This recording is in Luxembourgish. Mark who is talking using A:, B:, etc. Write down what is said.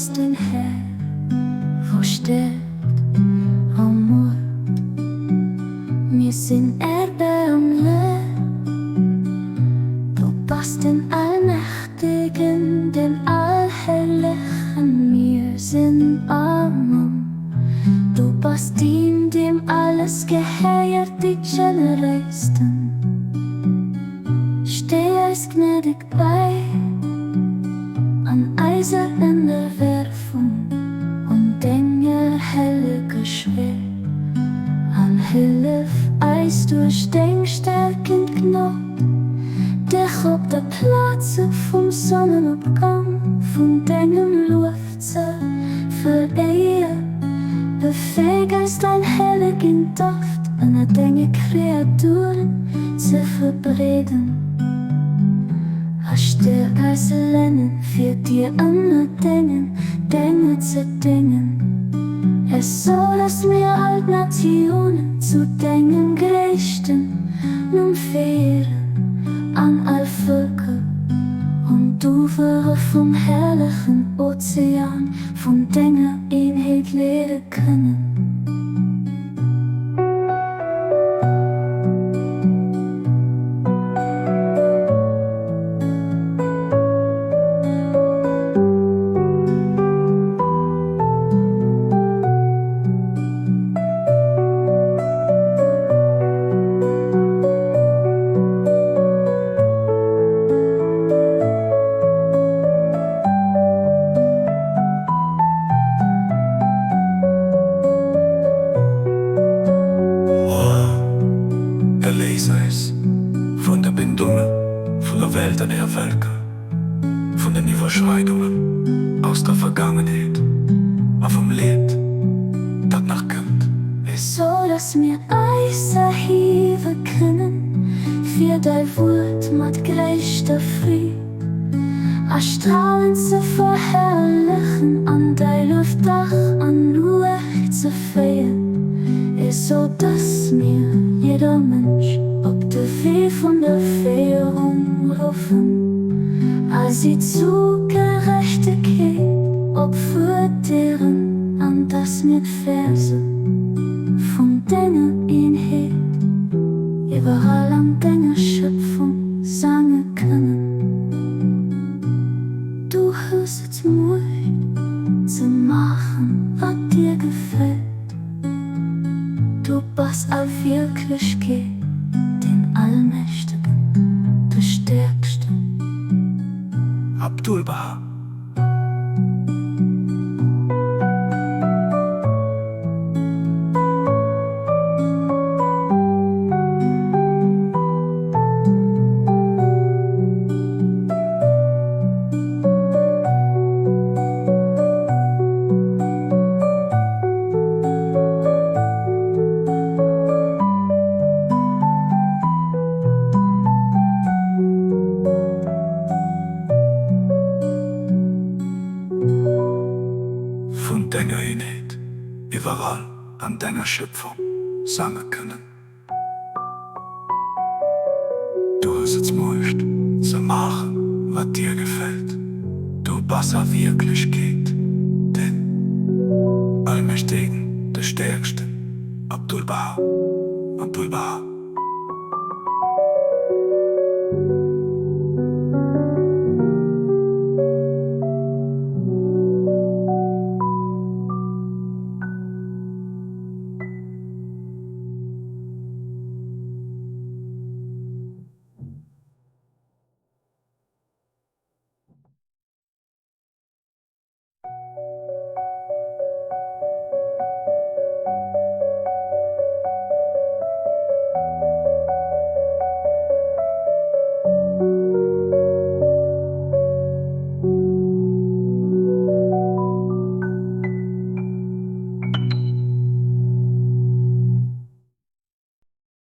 A: bass den Här, wou Stäerkt a Muecht. Mir sinn erbaermlech. Du bass den Allmächtegen, den Allherrlechen. Mir sinn arm. Du bass deen, deem alles gehéiert, déi Generéisten. Stéi eis gnädeg bäi an eiser Ënnerwerfung un denger helleger Schwéier, an hëllef eis duerch deng stäerkend Gnod, dech op der Plaz vum Sonnenopgang vun dengem Luef ze veréieren. Befäeg eis dein hellegen Doft ënner denge Kreaturen ze verbreeden, a stäerk eis Lennen, fir dir ënner dengen Dénger ze déngen, esou dass mir all d'Natiounen zu dengem gréissten Numm féieren an all Vëlker un d'Uwere vum herrlechen Ozean vun denger Eenheet leede kënnen.
B: O erléis eis vun de Bindunge vun der Welt an hire Vëlker, vun den Iwwerschreidungen aus der Vergaangenheet a vum Leed, dat nach kënnt.
A: Esou dass mir eis erhiewe kënnen fir däi Wuert mat gréisster Freed a Stralen ze verherrlechen an däi Luef Dag an Nuecht ze féieren, esou dass mir jidder Mënsch op de Wee vun der Féierung ruffen a si zu Gerechtegkeet opfuerderen an dass mir d'Verse vun denger Eenheet iwwerall an denger Schëpfung sange kënnen. Du hues d'Muecht ze maachen wat dir gefält. Du bass a Wierklechkeet deen Allmächtegen, de Stäerksten.
B: Abdu'l-Bahá. Vun denger Eenheet iwwerall an denger Schëpfung sange kënnen. Du hues d'Muecht ze maachen, wat dir gefält. Du bass a Wierklechkeet den Allmächtegen, de Stäerksten. Abdu'l-Bahá, Abdu'l-Bahá.